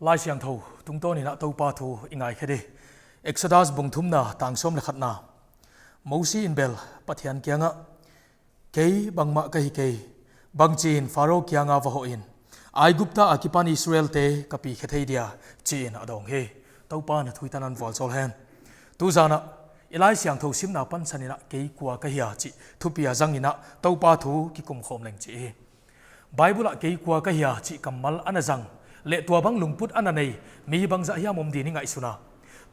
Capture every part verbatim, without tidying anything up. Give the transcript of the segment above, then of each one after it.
Laisiangthou tungtawn in Toupa thu i ngaikhe di. Exodus bung thumna tang sawm leh khatna. Mosi in bel Pathian kiangah, "Kei bangmah ka hi kei, bangchiin Pharaoh kianga va hoh in, Aigupta akipan Israelte ka pi khe thei dia?" chiin a dawng hi. Toupa'n a thu i tan a vualzawl hen. Tu zan a, i Laisiangthou simna pansan in "Kei kua ka hia?" chih thupi a zang in Toupa thu kikum khawm leng chih hi. Bible ah "Kei kua ka hia?" chih kammal ana zang leh tuabang lungput ana nei mi bangzah hiam om di'n i ngaihsun a.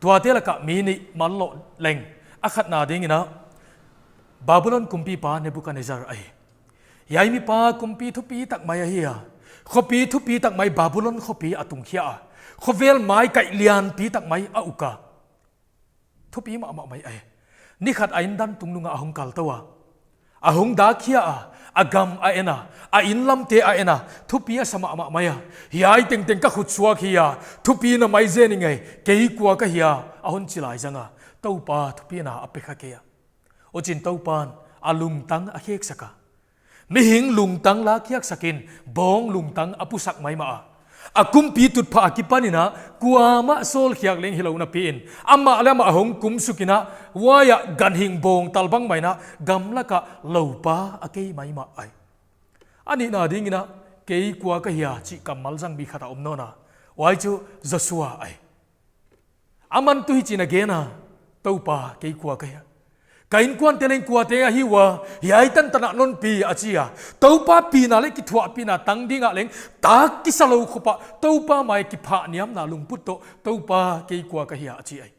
Tuate laka mi nih mallouh leng, a khatna dingin Babylon kumpipa Nebuchadnezzar ahi. Hiai mipa kumpi thupitak mai ahi a. Khopi thupitak mai Babylon khopi a tungkhia a. Khovel maikai lianpitak mai a uk a. Thupi mahmah mai ahi. Ni khat a inn dan tungnung ah a hong kal tou a. A hong dak khia a, a gam a en a, a inn lamte a en a, thupi a sa mahmah mai a. "Hiai tengteng ka khutsuak hi a, thupi na mai zen ing ei, kei kua ka hia?" a hon chi lai zang a. Toupa thupina a pe kha kei a. Huchiin Toupa'n a lungtang a kheksak a. Mihing lungtang la khiaksak in, bawng lungtang a pusak maimah a. A kumpi tutphah akipan in kuamah sawlkhiak leng hilou napi in, amah leh amah hong kumsuk in, huai ah ganhing bawngtal bang mai in, gamlak ah loupa a kei maimah ahi. A nihna dingin, "Kei kua ka hia?" chih kammal zang mi khat a om nawn a. Huai chu Joshua ahi. Aman tu hichi'n a gen a, "Toupa, kei kua ka hia? Ka innkuante leng kuate ahi ua, hiai tantan a non pi?" a chi a. Toupa pina leh kithuahpihna tang ding ah leng tak kisa lou khop a, Toupa mai kiphahniamna lungput toh, "Toupa, kei kua ka hia?" a chi ahi.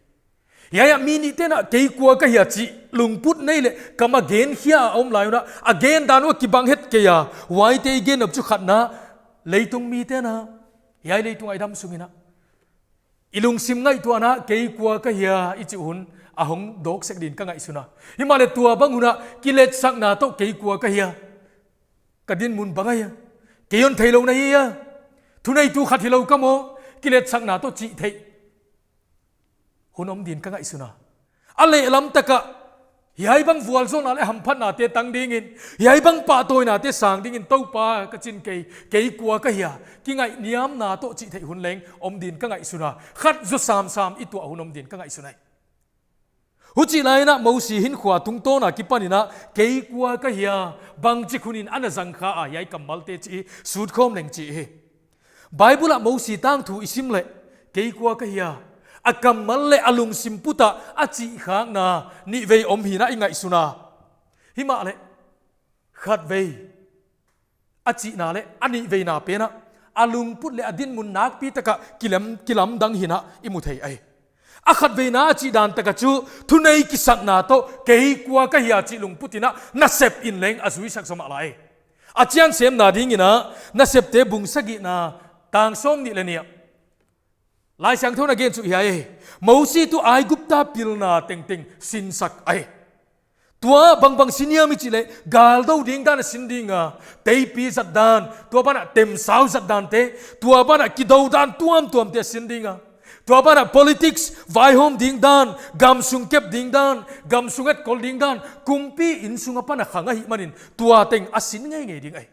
Hiai ah mi nihte'n, "Kei kua ka hia?" chih lungput nei leh kam a gen khia a om lai un, a gen dan uh kibang het kei a. Huaite i gen nop chu khatna, leitung mite'n, hiai leitung a i damsung in, i lungsim ngaihtuahna "Kei kua ka hia?" i chih hun a hong dawk sek di'n ka ngaihsun a. Himahleh tuabang hun ah kiletsakna toh "Kei kua ka hia?" "Ka dinmun bang ahia? Kei hon theilou na hia? Thuneitu khat hilou ka maw?" kiletsakna toh chih theih hun om di'n ka ngaihsun a. A lehlam tak ah, hiai bang vualzawlna leh hamphatnate tang dingin, hiai bang pahtawinate sang dingin, "Toupa, ka chin kei, kei kua ka hia?" kingaihniamna toh chih theih hun leng om di'n ka ngaihsun a. Khat zaw samsam i tuah hun om di'n ka ngaihsun ahi. Huchih lai in Mosi hinkhua tungtawn akipan in, "Kei kua ka hia?" bangchik hun in ana zang kha a, hiai kammalte chih sut khawm leng chih hi. Bible ah Mosi tangthu i sim leh, "Kei kua ka hia?" a kammal leh a lungsim put a a chih khakna nihvei om hi'n i ngaihsun a. Himahleh khatvei a chihna leh a nihveina pen ah, a lungput leh a dinmun nakpi tak a kilam, kilamdang hi'n i mu thei ahi. A khatveina a chih dan tak a chu, thunei kisakna toh "Kei kua ka hia?" chih lungput in nasep in leng a zuisak zaw mah lai. A chian semna dingin, Nasepte bung sagihna tang sawmnih leh nih ah Laisiangthou in a gen chu hiai ahi. Mosi tuh Aigupta pilna tengteng sinsak ahi. Tua bangbang sin hiam i chih leh, galdou ding dan a sin ding a, teipi zat dan, tua ban ah temsau zat dante, tua ban ah kidou dan tuamtuamte a sin ding a, tua ban ah politics, vaihawm ding dan, gamsung kep ding dan, gamsung etkol ding dan, kumpi innsung apan a khang ahihmanin, tua teng a sin ngeingei ding ahi.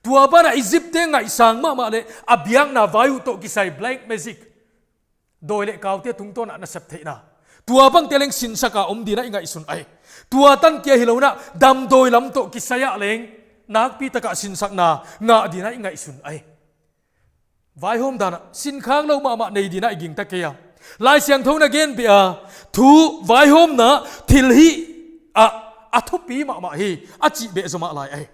Tua ban ah Egypt te ngaihsang mahmah leh a biakna vai uh toh kisai black magic, dawi leh kaute tungtawn a nasep theihna, tua bangte leng sinsak a om di'n i ngaihsun ahi. Tua tan kia hilou in, damdawi lam toh kisai ah leng nakpi tak a sinsakna ngah di'n i ngaihsun ahi. Vaihawm dan ah sinkhak lou mahmah nei di'n i gingta kei a. Laisiangthou in a gen beh a, thu vaihawmna thil hi a, a thupi mahmah hi, a chih beh zaw mah lai ahi.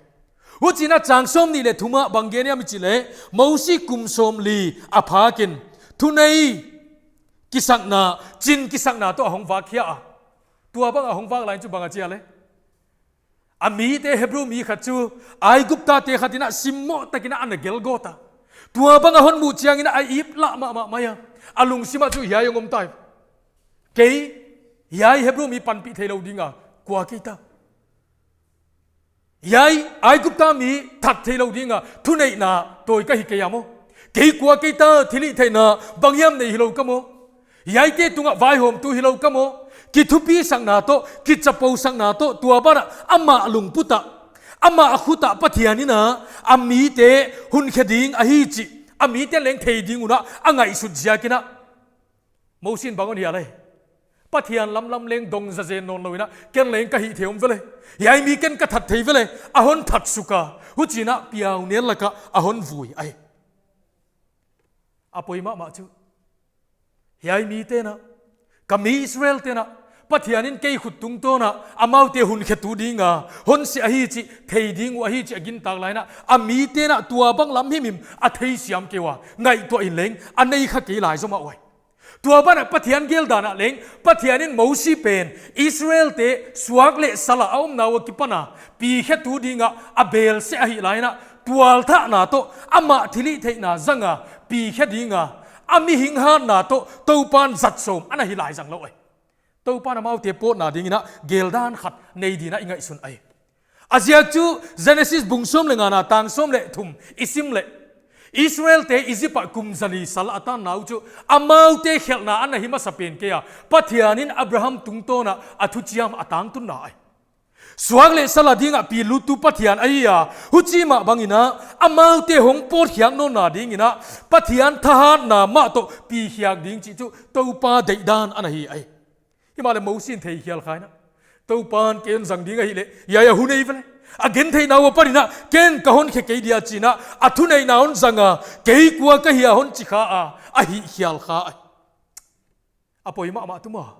Huchiin chang sawmnih leh thum ah bang gen hiam i chih leh, Mosi kum sawmli a phak in, thunei kisakna, chin kisakna toh a hong vak khia a. Tua bang a hong vak lai chu bang a chi a leh, a mite, Hebru mi khat chu Aigupta te khat in simmoh takin ana gelgawt a. Tua bang a hon muh chiangin a ip lah mahmah mai a. A lungsim ah chu hiai hong om tai. "Kei, hiai Hebru mi panpih theilou ding a, kua kei ta? Hiai Aigupta mi that theilou ding a, thuneihna tawi ka hi kei a maw? Kei kua kei ta, thilhihtheihna bang hiam nei hilou ka maw? Hiaite tungah vaihawmtu hilou ka maw? Kithupisakna toh, kichapousakna toh, tua ban ah amah lungput ah, amah khut ah Pathian in a mite hun khe ding ahi chih A miten leng thei ding un a ngaihsut ziakin a, Mosi in bang hon hial ai. Pathian lamlam leng dong zazen nawnlou in a, ken leng ka hih thei om vele. Hiai mi ken ka that thei vele. A hon that suk a. Huchiin a piaunel lak ah a hon vui ai. A poi mahmah chu. Hiai miten a, ka mi Israelten a, Pathian in kei khut tungtawn a, amaute hun khetu ding a hon sep ahi chih thei ding uh ahi chih a gintak lai in a, a miten a tuabang lam himhim a theisiam kei ua, ngaihtuah in leng a nei kha kei lai zomah uai. Tua ban ah Pathian geldan ah leng, Pathian in Mosi pen Israelte suak leh sal a omna ua kipan a pi khetu ding a a bel sek ahih lai in a, tualthahna toh amah thilhihtheihna zang a pi khe ding a, a mihing hatna toh Toupan zat sawm ana hi lai zanglou ai. Toupan amaute pawtna ding in a geldan khat nei ding in a i ngaihsun ai. A ziak chu Genesis bung sawm leh ngana tang sawm leh thum i sim leh, Israelte Egypt ah kum zali sal a tanna uh chu amaute khelhna ana hi masa pen kei a, Pathian in Abraham tungtawn a a thuchiam a tangtunna ai. Suak leh sal a ding a pi luttu Pathian ahi a, huchi mah bang in a, amaute hong pawtkhiak nawnna ding in a, Pathian thahatna mah toh pi khiak ding chih chu Toupa deihdan ana hi ai. Himahleh Mosi in thei khial kha in a, Toupan kei hon zang ding ahih leh, hiai a hun ei vele. A gentheihna ua pan in a, ken ka hon khe kei dia chi in a, a thuneihna hon zang a, kei kua ka hia hon chi kha a, a hih khial kha ai. A poi mahmah tu maw.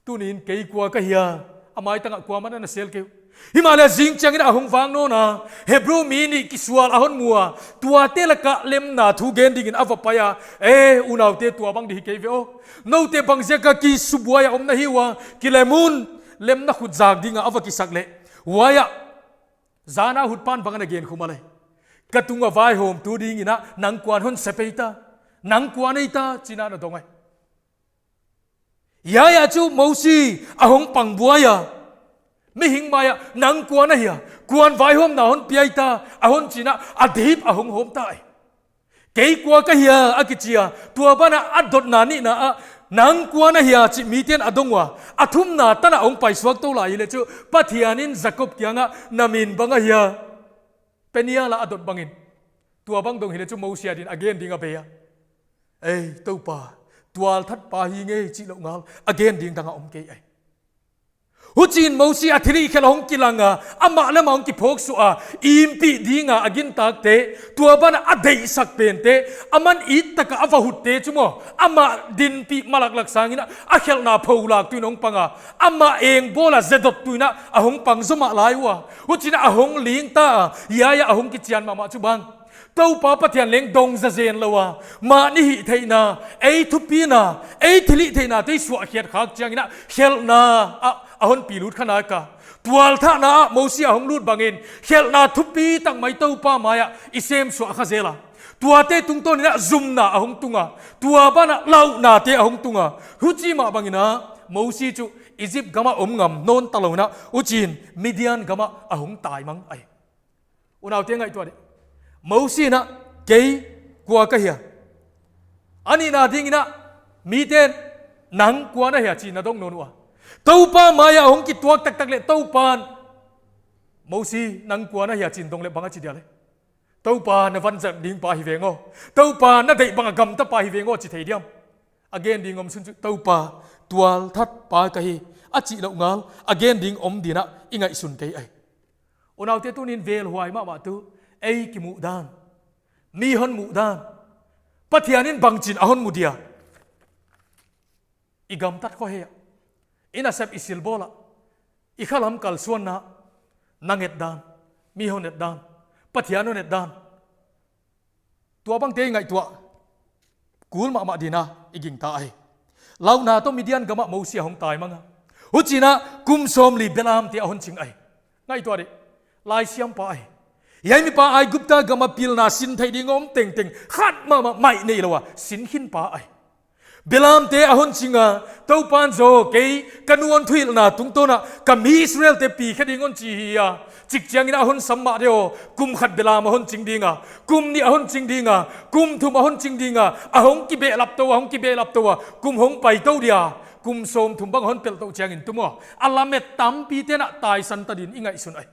Tuni'n kei kua ka hia, a maitang ah kuaman ana sel kei uh. Himahleh zingchiang in a hong vang nawn a, Hebru mi nih kisual a hon mu a, tuate lak ah lemna thu gen ding in a va pai a, e, unaute tuabang di hi kei ve aw. Noute bangziak a kisubuai a om na hi ua, kilem un, lemna khut zak ding a a va kisak leh. Huai ah, zan a hutpan bang ana gen khum a leh. Ka tung a vaihawmtu ding in a, nang kuan hon sep ei ta, nang kuan ei ta, chi in a na dong ai. Hiai ah chu Mosi a hong pangbuai a. Mihing mai ah, nang kua na hia, kuan vaihawmna hon pia ei ta, a hon chi in a, a dip a hong hawm ta ai. Kei kua ka hia, a kichi a, tua ban ah a dotna nihna ah, nang kua na hia chih miten a dong ua, a thumna tan a hong paisuak tou lai leh chu, Pathian in Jakob kiang ah, na min bang ahia. Peniel a a dot bang in. Tuabang dong hi leh chu Mosi adin a gen ding a bei a. Ei, Toupa, tualthat pa hi ngei chih louh ngal, a gen ding dang a om kei ai. Huchiin Mosi a thilhih khelh a hong kilang a, amah lam a hong kiphawk suah a, impih ding a a gintakte, tua ban a a deihsak pente, aman it tak a a va hutte chu maw, amah dinpih malaklak sang in a, a khelhna pholaktu in hong pang a, amah engbawl a zedottu in a, a hong pang zomah lai ua. Huchiin a hong ling ta a, hiai ah a hong kichian mahmah chu bang. Toupa Pathian leng dong zazen lou a, mahni hihtheihna, ei thupina, ei thilhihtheihna te i suahkhiat khak chiang in a, khelhna ah a hon pi lut kha nak a. Tualthahna ah Mosi a hong lut bang in, khelhna thupi tak mai Toupa mai ah i sem suah kha zel a. Tuate tungtawn in a zumna a hong tung a, tua ban ah lauhnate a hong tung a. Huchi mah bang in a, Mosi chu Egypt gam ah om ngam nawn ta lou in a, huchiin Midian gam ah a hong taimang ai. Unaute ngaihtuah dih. Mosi in a, kei kua ka hia. A nihna ding in a, miten nang kua na hia chih na dong nawn ua. Toupa mai ah hong kituak taktak leh Toupan, Mosi nang kua na hia chih dong leh bang a chi dia leh. Toupa na vanzat ding pa hi veng aw. Toupa na deih bang a gamta pa hi veng aw chi thei diam. A gen ding om sun chu Toupa tualthat pa ka hi. A chih louh ngal, a gen ding om ding in a i ngaihsun kei ai. Unaute tuni'n velhuai mahmah tu, ei kimuh dan. Mi hon muh dan. Pathian in bangchin a hon mu dia. I gamtat khohei ah. I nasep i silbawl ah. I khalam kalsuanna. Nang et dan. Mi hon et dan. Pathian hon et dan. Tuabangte i ngaihtuah. Kul mahmah ding in a i gingta ai. Lauhna toh Midian gam ah Mosi a hong taimang a. Huchiin a kum sawmli belamte a hon ching ai. Ngaihtuah dih. Laisiam pa ai. Hiai mipa Aigupta gam a pilna sin theih ding om tengteng. Khat mahmah mai neilou a. Sin khin pa ai. Belamte a hon ching a, Toupan zaw kei, ka nu hon thuhilhna tungtawn a, ka mi Israelte pi khe ding hon chi hi a. Chik chiang in a hon sam mah de aw, kum khat belam a hon ching ding a, kum nih a hon ching ding a, kum thum a hon ching ding a, a hong kibehlap tou, a hong kibehlap tou a, kum hong pai tou dia, kum sawmthum bang a hon pelh tou chiang in tu maw. A lamet tampite'n a taisan ta ding in i ngaihsun ai.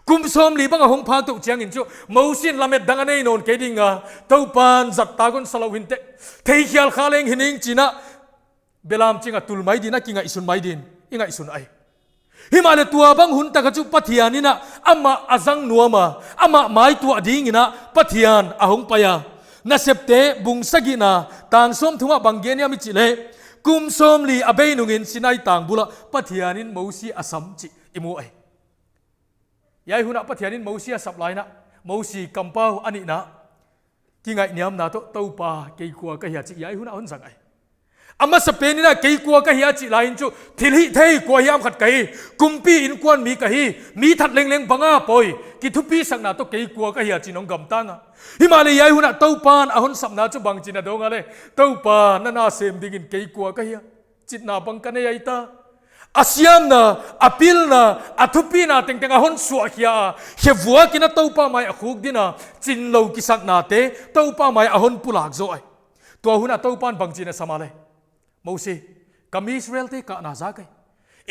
Kum sawmli bang a hong phak tou chiangin chu Mosi in lamet dang a nei nawn kei ding a, Toupa'n zat tak hon sa lou hi'n teh, theikhial kha leng hi ning chi'n a, belam ching a tul mai ding a kingaihsun mai ding i ngaihsun ahi. Himahleh tuabang hun tak a chu Pathian in a amah a zang nuam a, amah maituah dingin a Pathian a hong pai a. Nasepte bung sagihna tang sawmthum ah bang gen hiam i chih leh, kum sawmli a bei nungin Sinai tang bul ah Pathian in Mosi a sam chih i mu ahi. Hiai hun ah Pathian in Mosi a sap lai in a, Mosi kampau a nihna, kingaihniamna toh, Toupa, kei kua ka hia chih hiai hun ah hon zang ahi. A masapen in a kei kua ka hia chih lai in chu thilhihthei kua hiam khat ka hi, kumpi innkuan mi ka hi, mi that lengleng bang a poi, kithupisakna toh kei kua ka hia chi'n hong gamtang a. Himahleh hiai hun ah Toupa'n a hon sapna chu bang chi'n a dawng a leh, Toupa, na na sem dingin kei kua ka hia, chitna bang ka nei ahi ta. A siamna, a pilna, a thupina tengteng a hon suahkhia a, khevuak in a Toupa mai a khukdin a, chinlou kisaknate Toupa mai a hon pulak zaw ahi. Tua hun ah Toupa'n bang chi'n a sam a leh, Mosi, ka mi Israelte kah na zak ahi.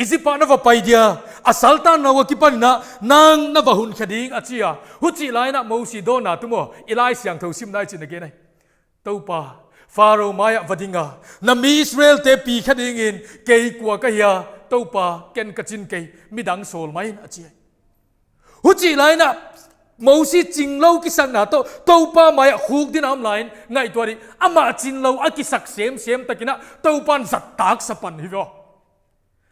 Egypt ah na va pai dia, a saltanna ua kipan in a nang na va hun khe ding, a chi a. Huchih lai in a Mosi dawnna tu maw, i Laisiangthou simna i chih na gen ahi. Toupa, Pharaoh mai ah va ding a, na mi Israelte pi khe dingin kei kua ka hia, Toupa, ken ka chin kei, midang sawl mai in, a chi ahi. Huchih lai in a Mosi chinlou kisakna toh Toupa mai ah khukdin a om lai in ngaihtuah di, amah chinlou a kisak semsem tak in a Toupa'n zat tak sa pan hi ve aw.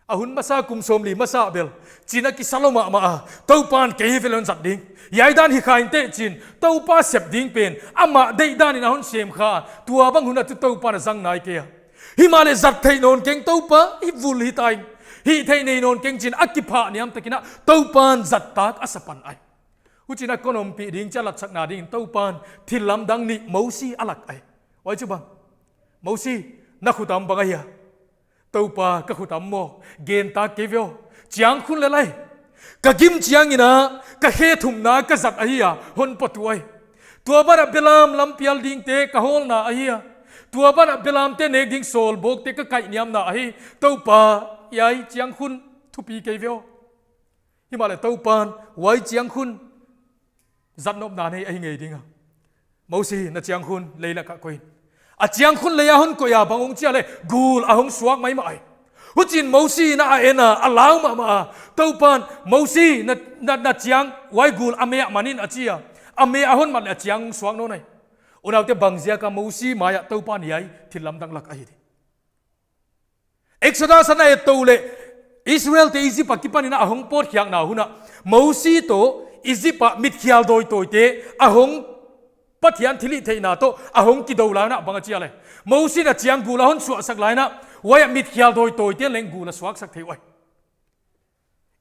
A hun masa, kum sawmli masa bel chin a kisa lou mahmah a, Toupa'n kei hi ve leh hon zat ding, hiai dan hi kha in teh chi'n, Toupa sep ding pen amah deihdan in a hon sem kha. Tuabang hun ah chu Toupa'n a zang nai kei a. Himahleh zat theih nawn keng, Toupa, i vul hi ta in, hihtheih nei nawn keng chi'n a kiphah niam tak in a Toupa'n zat tak a sa pan ahi. Huchi'n a kon ompih ding chi'n a latsakna dingin Toupa'n thil lamdang nih Mosi a lak ahi. Huai chu bang, Mosi, na khut ah bang ahia? Toupa, ka khut ah maw, gen tak kei ve aw. Chiang khun lel ahi. Ka gim chiangin a, ka khe thumna ka zat ahi a, hon pawt uh ahi. Tuaban ah belam lampial dingte ka hawlna ahi a. Tuaban ah belamte nek ding sawlbawkte ka kaihniamna ahi. Toupa, hiai chiang khun thupi kei ve aw. Himahleh Toupa'n huai chiang khun zat nopna nei ahi ngei ding a. Mosi, na chiang khun lei lak ah koih in. A chiang khun lei a hon koih a, bang hong chi a leh, gul a hong suak maimah ahi. Huchiin Mosi in a en a, a lau mahmah a. Toupa'n, Mosi, na, na, na chiang huai gul a mei ah man in, a chi a. A mei a hon mat leh a chiang hong suak nawn ahi. Unaute, bangziak a Mosi mai ah Toupa'n hiai thil lamdang lak ahi di? Exodus a na et tou leh, Israelte Egypt akipan in a hong pawtkhiakna hun ah, Mosi toh Egypt a mitkhial dawitawite a hong, Pathian thilhihtheihna toh a hong kidou lai in a bang a chi a leh, Mosi in a chiang gul a hon suaksak lai in a, huai ah mitkhial dawitawite leng gul a suaksak thei uh ahi.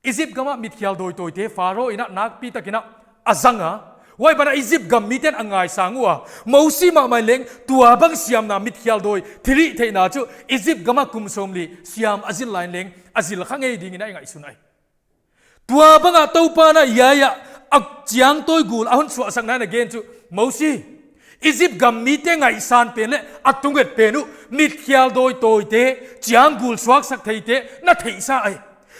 Egypt gam ah mitkhial dawitawite Pharaoh in a nakpi tak in a a zang a. Huai ban ah Egypt gam mite'n a ngaisang ua, Mosi mahmah in leng tuabang siamna, mitkhial dawi thilhihtheihna chu Egypt gam ah kum sawmli siam a zil lai in leng a zil kha ngei ding in a i ngaihsun ahi. Tuabang ah Toupa'n a hiai ah a chiang tawi gul a hon suaksak nai in a gen chu, Mosi, Egypt gam mite ngaihsan pen leh a tunget pen uh, mitkhial dawitawite, chiang gul suaksak theite na theihsa ahi.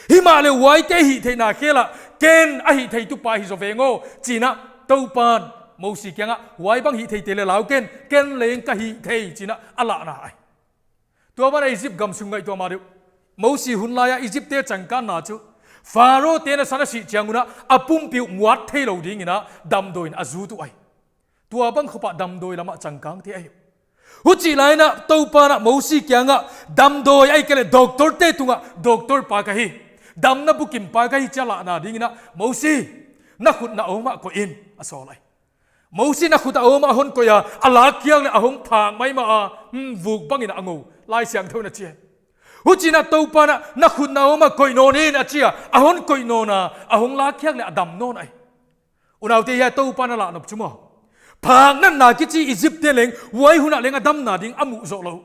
Himahleh huaite hihtheihna khel ah ken a hihtheitu pa hi zaw veng aw, chi in a Toupa'n Mosi kiang ah, huai bang hihtheite leh lau ken, ken leng ka hihthei, chi in a a lahna ahi. Tuaban ah Egypt gam sung ngaihtuah mah di uh. Mosi hun lai a Egyptte changkanna chu, Pharaoh te'n a san a sih chiang un a a pumpi uh muat theilou ding in a damdawi in a zut uh ahi. Tuabang khop ah damdawi lam ah changkangte ahi. Huchih lai in a Toupa'n a Mosi kiang ah damdawi ahihkeileh doctorte tung ah doctor pa ka hi, damna bukim pa ka hi, chi a lahna ding in a, Mosi, na khut na awm ah koih in, a sawl ahi. Mosi in a khut a awm ah hon koih a, a lak khiak leh a hong phak maimah a, hmm, vuk bang in a ngou, Laisiangthou in a chi. Huchiin a Toupa'n a, na khut na awm ah koih nawn in, a chi a, a hon koih nawn a, a hong lak khiak leh a dam nawn ahi. Unaute, hiai Toupa'n a lahnop chu maw, phak natna kichi Egyptte leng huai hun ah leng a damna ding a muh zoh lou.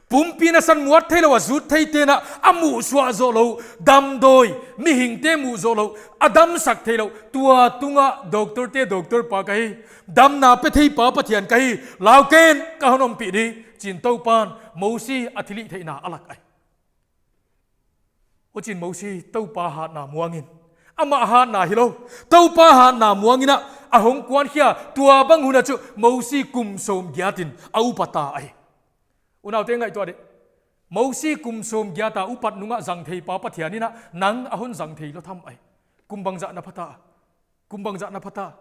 Pumpi nasan muat theilou a zut theite'n a muhsuah zoh lou, damdawi, mihingte muh zoh lou, a damsak theilou, tua tung ah doctorte doctor pa ka hi, damna pe thei pa Pathian ka hi, lau ken, ka hon ompih di, chi in Toupa'n Mosi a thilhihtheihna a lak ahi. Huchiin Mosi Toupa hatna muang in, Amah hatna hilou, Toupa hatna muang in a hong kuankhia, tua bang hun a chu Mosi kum sawmgiat in a upat ta ahi. Unaute ngaihtuah dih. Mosi kum sawmgiat a upat nung a zang thei pa Pathian in a nang a hon zang thei lou tham ahi. Kum bangzah na pha ta? Kum bangzah na pha ta?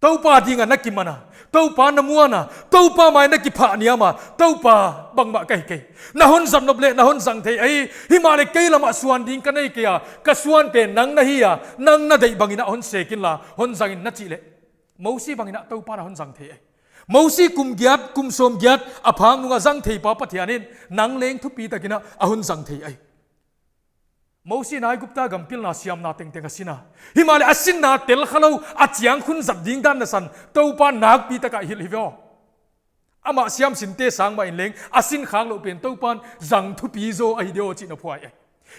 Toupa ding a na kiman a, Toupa na muan a, Toupa mai na kiphah niam a, Toupa, bangmah ka hi kei. Na hon zat nop leh na hon zang thei ahi, himahleh kei lam a suan ding ka nei kei a, ka suan pen nang na hi a, nang na deih bang in a hon sek inla, hon zang in na chih leh, Mosi bang in a Toupa'n a hon zang thei ahi. Mosi kum giat, kum sawmgiat a phak nung a zang thei pa Pathian in nang leng thupi tak in a a hon zang thei ahi. Mosi in Aigupta gam pilna siamna tengteng a sin a. Himahleh a sinna tel kha lou, a chiang khun zat ding dan nasan, Toupa'n nakpi tak a hilh hi ve aw. Amah siam sinte sang mah in leng, a sin khak louh pen Toupa'n zang thupi zaw ahi di aw chih na phuai ahi.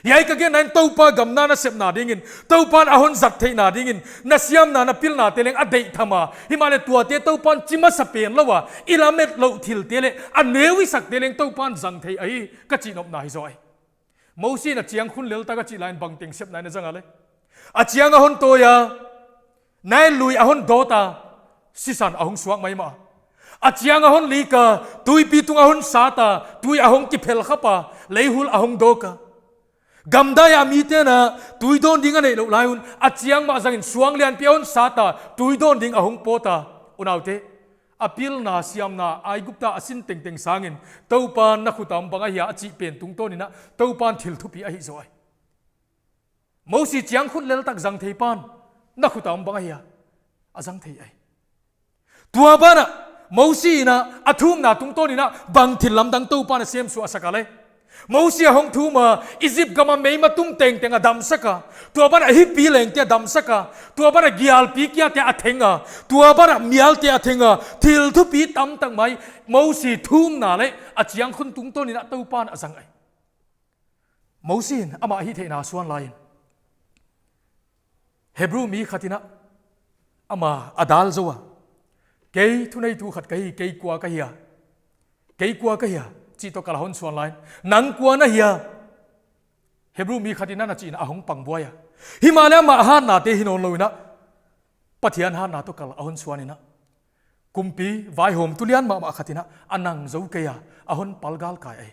Hiai ka genna in Toupa gam na nasepna ding in, Toupa'n a hon zat theihna ding in, na siamna na pilnate leng a deih tham a. Himahleh tuate Toupa'n chi masa pen lou a, i lamet louh thilte leh, a neu i sakte leng Toupa'n zang thei ahi, ka chih nopna hi zaw ahi. Mosi in a chiang khun lel tak a chih lai in bangteng sepna in a zang a leh. A chiang a hon tawi a, Nail lui a hon dawt a, sisan a hong suak maimah. A chiang a hon lik a, tuipi tung a hon sat a, tui a hong kiphel khap a, leihul a hong dawk a. Gamdai a mite'n a, tui dawn ding a neih louh lai un, a chiang mah zang in suang lianpi a hon sat a, tui dawn ding a hong pawt a. Unaute, a pilna siamna Aigupta a sin tengteng sang in, Toupa'n na khut a om bang ahia a chih pen tungtawn in a, Toupa'n thil thupi ahi zaw ahi. Mosi chiang khun lel tak zang thei pa'n, na khut a om bang ahia, a zang thei ahi. Tua ban ah, Mosi in a, a thumna tungtawn in a, bang thil lamdang Toupa'n a sem suah sak a leh. Mosi a hong thum a, Egypt gam a meima tum tengteng a damsak a. Tua ban ah hipi lengte a damsak a. Tua ban ah gialpi kiate a theng a. Tua ban ah mialte a theng a. Thil thupi tamtak mai, Mosi thumna leh, a chiang khun tungtawn in a Toupa'n a zang ahi. Mosi in amah hihtheihna suan lai in, Hebru mi khat in a, amah a dal zou a, kei thuneitu khat ka hi, kei kua ka hia, kei kua ka hia, chih toh kal a hon suan lai in, nang kua na hia, Hebru mi khat in a na chih in a hong pangbuai a. Himahleh amah hatnate hi nawn lou in a, Pathian hatna toh kal a hon suan in a, kumpi vaihawmtu lian mahmah khat in a, a nang zou kei a, a hon palgal kai ahi.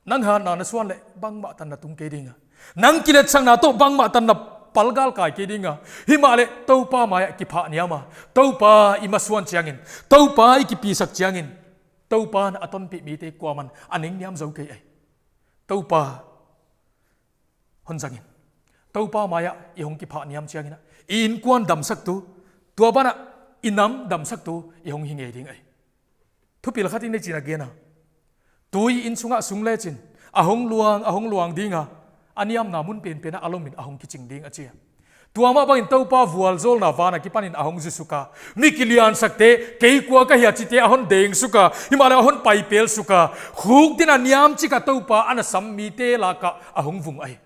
Nang hatna na suan leh bangmah tan na tung kei ding a. Nang kiletsakna toh bangmah tan na palgal kai kei ding a. Himahleh Toupa mai ah kiphah niam a, Toupa i masuan chiang in, Toupa i kipisak chiang in, Toupa'n a tonpih mite kuaman a neng niam zou kei ahi. Toupa hon zang in, Toupa mai ah i hong kiphah niam chiang in a, i innkuan damsaktu, tua ban ah i nam damsaktu i hong hi ngei ding ahi. Thupil khat in hichi'n a gen a. Tui inn sung ah sung lechin, a hong luang, a hong luang ding a, a niamna mun penpen ah a lom in a hong kiching ding a chi a. Tua mah bang in Toupa vualzawlna van akipan in a hong zu suk a. Mi kiliansakte, kei kua ka hia chihte a hon deng suk a. Himahleh a hon paipel suk a. Khukdin a niam chik a Toupa ana sam mite lak ah a hong vung ahi.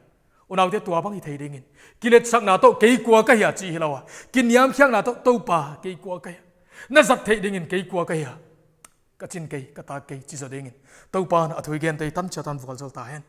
Unaute, tua bang hi thei ding in, kiletsakna toh kei kua ka hia chih hilou a, kiniamkhiakna toh Toupa kei kua ka hia, na zat theih ding in kei kua ka hia, ka chin kei, ka tak kei chi zaw ding in, Toupa'n a thu i gente tan chiat tan vualzawl ta hen.